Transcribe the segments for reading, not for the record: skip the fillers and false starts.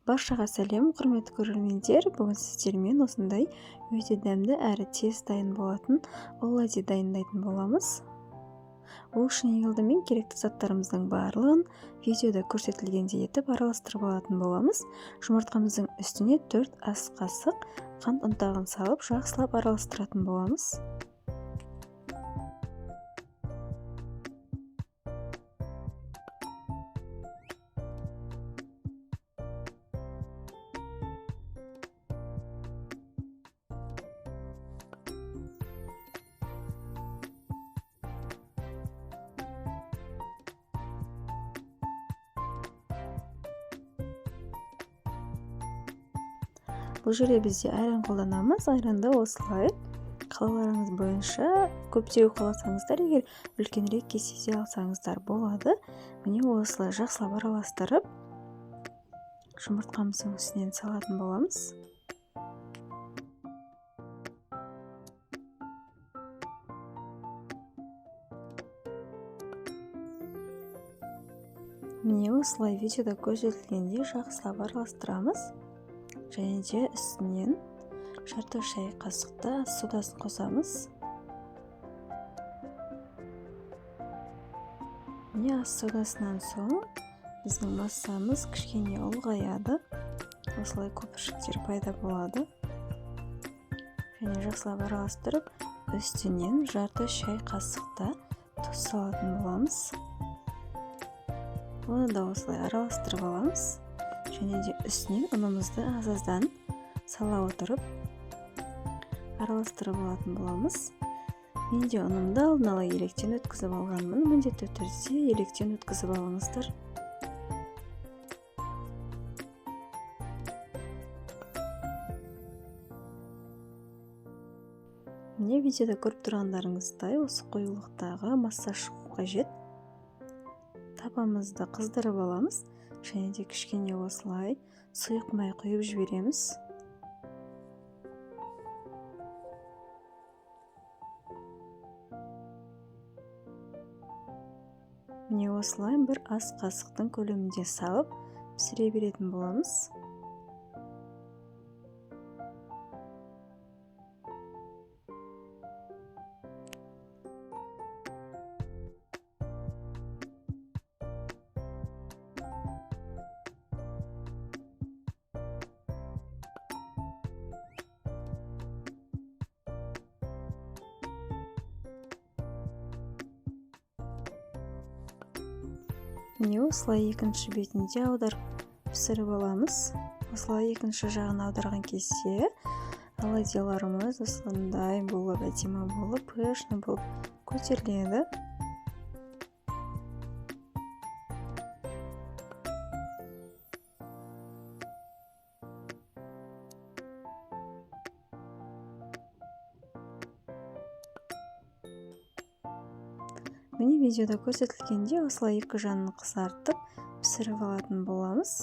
Баршаға сәлем, құрметті көрермендер. Бүгін сіздермен осындай өте дәмді әрі тез дайын болатын оладьи дайындайтын боламыз. Ол үшін ең алдымен керекті заттарымыздың барлығын видеода көрсетілгендей етіп араластырып алатын боламыз. Жұмыртқамыздың үстіне 4 ас қасық қант ұнтағын салып, жақсылап араластыратын боламыз. Бұл жерде бізде айран қолданамыз. Айранды осылай қалаларыңыз бойынша көптеу қаласаңыздар, егер үлкенірек кеседе алсаңыздар болады. Міне осылай жақсылап араластырып, жұмыртқамыздың үстінен салатын боламыз. Міне осылай видеода көрсетілгендей жақсылап араластырамыз. Және де үстінен жарты шай қасықты ас содасын қосамыз. Міне ас содасынан соң біздің массамыз кішкене ұлғаяды. Осылай көпіршіктер пайда болады. Және жақсылап араластырып, үстінен жарты шай қасықта тұз салатын боламыз. Оны да осылай араластырып аламыз. Және де үстінен ұнымызды аз-аздан сала отырып араластырып алатын боламыз. Мен де ұнымды алдын ала електен өткізіп алғанмын. Міндетті түрде електен өткізіп алыңыздар. Міне видеода көріп тұрғандарыңыздай осы қоюлықтағы масса шығу қажет. Табамызды қыздырып аламыз. Және де кішкене осылай сұйық май құйып жібереміз. Міне осылай бір ас қасықтың көлемінде салып пісіре беретін боламыз. Міне осылай екінші бетінде аударып пісіріп аламыз. Осылай екінші жағын аударған кезде оладьяларымыз осындай болып, әдемі болып, пышный болып көтеріледі. Міне видеода көрсетілгенде осылай екі жағын қызартып пісіріп алатын боламыз.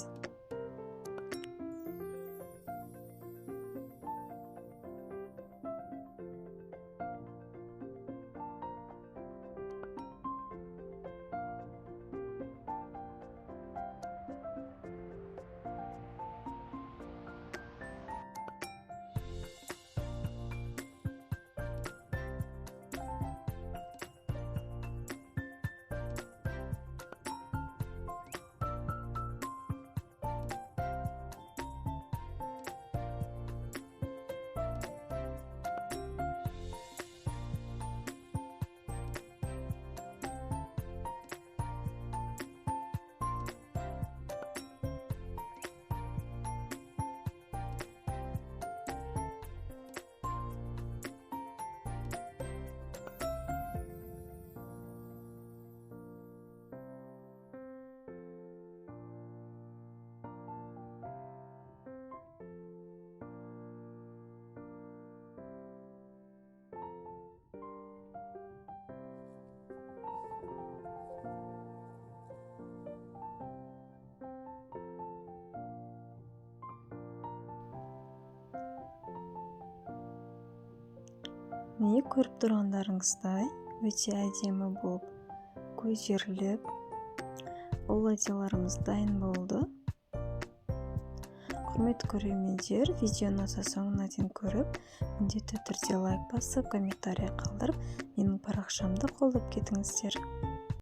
Міне көріп тұрғандарыңыздай өте әдемі болып көтеріліп оладьяларымыз дайын болды. Құрметті көрермендер, видеоны аса соңына дейін көріп, міндетті түрде лайк басып, комментарий қалдырып, менің парақшамды қолдап кетіңіздер.